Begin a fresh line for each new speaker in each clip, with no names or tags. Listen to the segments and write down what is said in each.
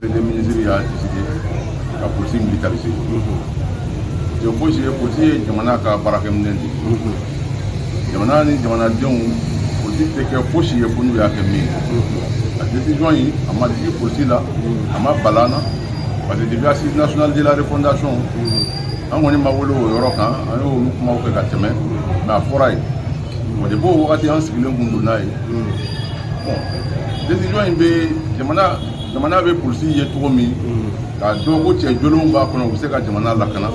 Des ministres y'a décidé ka polisi militariser. Tɛ fosi ye, polisi ye jamana ka baarakɛminɛn de ye. Jamana ni jamanadenw, polisi tɛ kɛ fosi ye fo n'u y'a kɛ min ye. A décision in, a ma digi polisi la, a ma bala an na, parce que depuis Assise nationale de la refondation, an kɔni ma wele o yɔrɔ kan. An y'olu kumaw kɛ ka tɛmɛ, mais a fɔra yen. Bon, depuis o wagati, an sigilen kun don n'a ye. Bon, décision in bɛ jamana, jamana bɛ polisi ye cogo min k'a dɔn ko cɛ jolenw b'a kɔnɔ, u bɛ se ka jamana lakana.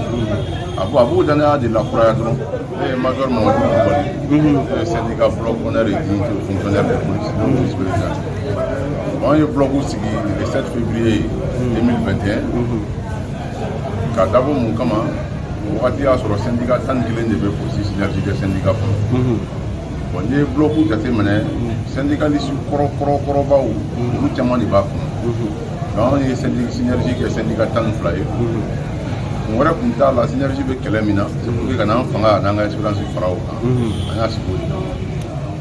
A bɔ a b'o danaya de lakuraya dɔrɔn. Ne ye major Mamadu Kulubali, ne ye syndicat Bloc honneur et dignité aux fonctionnaires de police, ne vice président. Bon, an ye bloc sigi le 7 février 2021. K'a dabɔ mun kama? O wagati y'a sɔrɔ syndicat 11 de bɛ polisi synergie des syndicats kɔnɔ. Bon, n'i ye bloc jateminɛ, syndicaliste kɔrɔ kɔrɔ kɔrɔbaw, olu caman de b'a kɔnɔ. Donc anw ye synergie kɛ syndicat 12 ye. Kun wɛrɛ kun t'a la. Synergie bɛ kɛlɛ min na, c'est pour que ka n'an fanga n'an ka expérience fara o kan. An y'a sigi o de kan.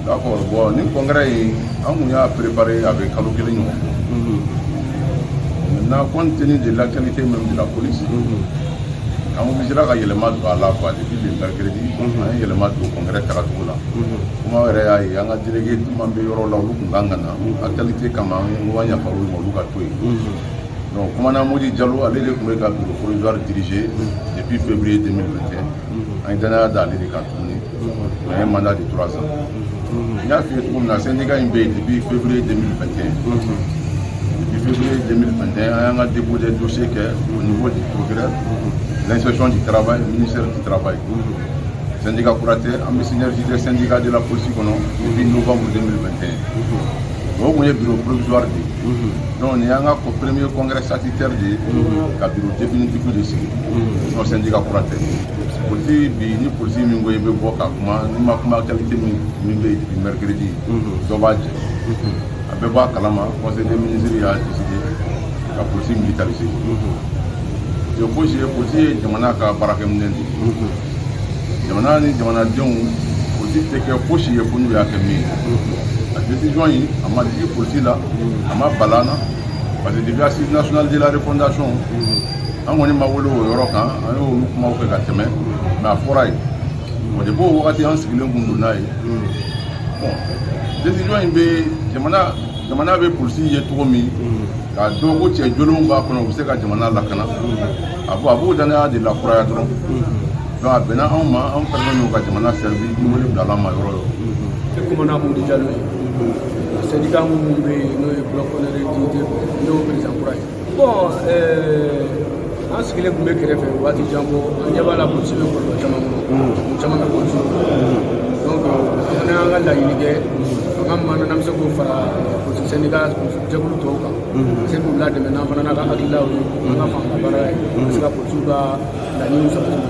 D'accord. Bon, ni congrès in, an kun y'a préparé a bɛ kalo kelen ɲɔgɔn bɔ. Maintenant, compte tenu de l'actualité même de la police, an obligera ka yɛlɛma don a la, quoi. Depuis le mercredi, an ye yɛlɛma don congrès tagacogo la. Kuma yɛrɛ y'a ye, an ka délégué caman bɛ yɔrɔ la, olu kun kan ka na. Actualité kama, an ko an yafa olu ma, olu ka to yen. Donc commandant Modi Diallo, ale de tun bɛ ka bureau provisoire diriger depuis février 2021. An ye danaya d'ale de kan tuguni. On a un mandat de 3 ans. N y'a f'i ye cogo min na, syndicat in bɛ yen depuis février 2021. Depuis février 2021, an y'an ka dépôt des dossiers kɛ au niveau du procureur, l'inspection du travail, ministère du travail. Syndicat kura tɛ, an bɛ synergie des syndicats de la police kɔnɔ depuis novembre 2021. O kun ye bureau provisoire de ye. Donc nin y'an ka premier congrès statutaire de ye ka bureau définitif de sigi. Sinon syndicat kura tɛ. Polisi bi, ni polisi min ko i bɛ bɔ ka kuma, n'i ma kuma actualité min bɛ yen depuis mercredi, dɔ b'a jɛ. A bɛɛ bɔ a kalama, conseil des ministres y'a décidé ka polisi militariser. Tɛ fosi ye, polisi ye jamana ka baarakɛminɛn de ye. Jamana ni jamanadenw, polisi tɛ kɛ fosi ye fo n'u y'a kɛ min ye. A décision in, a ma digi polisi la, a ma bala an na, parce que depuis Assise nationale de la refondation, an kɔni ma wele o yɔrɔ kan. An y'olu kumaw kɛ ka tɛmɛ, mais a fɔra yen. Bon, depuis o wagati, an sigilen kun don n'a ye. Bon, décision in bɛ jamana, jamana bɛ polisi ye cogo min k'a dɔn ko cɛ jolenw b'a kɔnɔ, u bɛ se ka jamana lakana. A bɔ a b'o danaya de lakuraya dɔrɔn. Donc a bɛnna anw ma, anw fɛnɛ n'u ka jamana servi. Ni wele bilala an ma yɔrɔ o yɔrɔ.
Ne commandant Modi Diallo ye, syndicat minnu bɛ yen, n'o ye Bloc honneur et dignité, n'o ye président kura ye. Bon, an sigilen tun bɛ kɛrɛfɛ waati jan bɔ. An ɲɛ b'a la, polisi bɛ kɔlɔlɔ caman kɔnɔ, kun caman bɛ polisi kɔnɔ. Donc an fana y'an ka laɲini kɛ, fanga min b'an na, n'an bɛ se k'o fara polisi syndicat jɛkulu tɔw kan, ka se k'u ladɛmɛ n'an fana n'a ka hakililaw ye, an ka fanga baara ye, ka se ka polisiw ka laɲiniw sabati.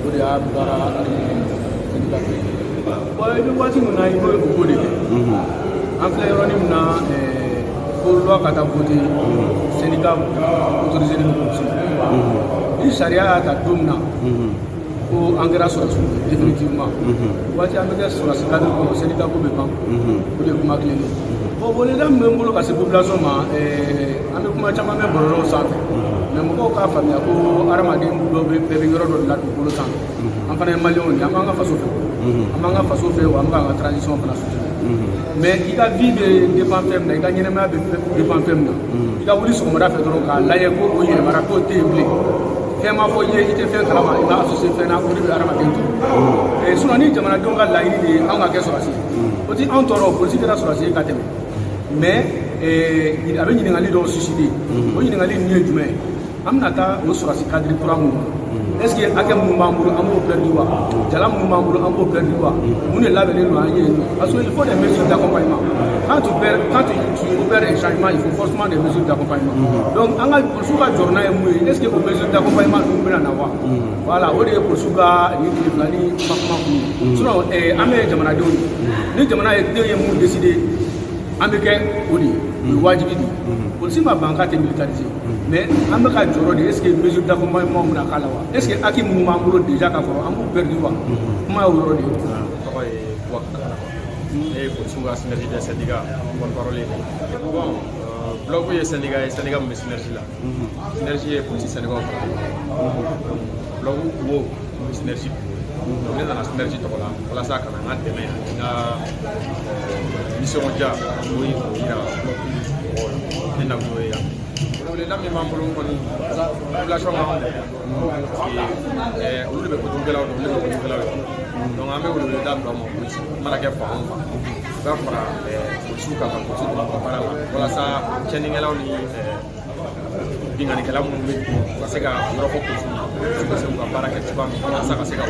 O de y'a baara hakilina syndicat fɛ. Bon, i bɛ waati min na, i bɛ o ko de kɛ. An filɛ yɔrɔnin min na, ko loi ka taa voter, syndicat autorisé don polisi. Ni sariya y'a ta don min na ko an kɛra sɔrɔsiw ye définitivement, waati an bɛ kɛ sɔrɔsi cadre kɔnɔ, syndicat ko bɛ ban. O de ye kuma tilennen ye. Bon, weleda min bɛ n bolo ka se population ma, an bɛ kuma caman mɛn bɔlɔlɔw sanfɛ, mais mɔgɔw k'a faamuya ko hadamaden dɔ bɛ, bɛɛ bɛ yɔrɔ dɔ de la dugukolo sanfɛ. An fana ye maliyɛnw de ye, an b'an ka faso fɛ, an b'an ka faso fɛ, wa an bɛ k'an ka transition fana soutenir. Mais i ka vie bɛ dépend fɛn min na, i ka ɲɛnɛmaya bɛ dépend fɛn min na, i ka wuli sɔgɔmada fɛ dɔrɔn k'a lajɛ ko o yɛlɛmara, k'o tɛ yen bilen, fɛn ma fɔ i ye, i tɛ fɛn kalama, i b'a associé fɛn na, o de bɛ hadamaden tɔɔrɔ. Sinon ni jamanadenw ka laɲini de ye anw ka kɛ sɔrɔsi ye, o ti anw tɔɔrɔ. Polisi kɛra sɔrɔsi ye ka tɛmɛ, mais a bɛ ɲininkali dɔw susciter. O ɲininkali ninnu ye jumɛn ye? An bɛna taa o sɔrɔsi cadre kura mun kɔnɔ, est ce que hakɛ minnu b'an bolo, an b'o perdu wa? Jala minnu b'an bolo, an b'o perdu wa? Mun de labɛnnen don an ye yen nɔ? Parce que il faut des mesures d'accompagnement. Quand tu opères un changement, il faut forcément des mesures d'accompagnement. Donc an ka polisiw ka jɔrɔna ye mun ye? Est ce que o mesures d'accompagnement ninnu bɛna na wa? Voilà, o de ye polisiw ka nin tile fila ni kuma kuma kun ye. Sinon an bɛ jamanadenw ye, ni jamana ye den ye mun décider, an bɛ kɛ o de ye, o ye wajibi de ye. Polisi ma ban k'a tɛ militariser, mais an bɛ ka jɔrɔ de, est ce que mesure d'accompagnement bɛna k'a la wa? Est ce que acquis minnu b'an bolo déjà ka kɔrɔ, an b'u perdu wa? Kuma y'o yɔrɔ de ye.
Tɔgɔ ye Boubacar Kamara, ne ye polisiw ka synergie des syndicats porte-parole ye. Bon, Bloc ye syndicat ye, syndicat min bɛ Synergie la. Synergie ye polisi syndicat fara. Bloc kungo o ye Synergie kungo ye. Donc ne nana Synergie tɔgɔ la walasa ka na n ka dɛmɛ ani n ka nisɔndiya o ye k'o yira bloc mɔgɔw la. Ne nakun y'o ye yan. Weleweleda min b'an bolo kɔni, population k'an dɛmɛ, parce que olu de bɛ kojugu-kɛlaw dɔn, olu de bɛ kojugu-kɛlaw ye. Donc an bɛ weleweleda bila u ma, polisi mana kɛ fan o fan, u ka fara polisiw kan ka polisiw dɛmɛ u ka baara la, walasa tiɲɛnikɛlaw ni binkannikɛla minnu bɛ u ka se ka yɔrɔ fɔ polisiw ma, polisiw ka se k'u ka baara kɛ cogoya min, walasa ka se ka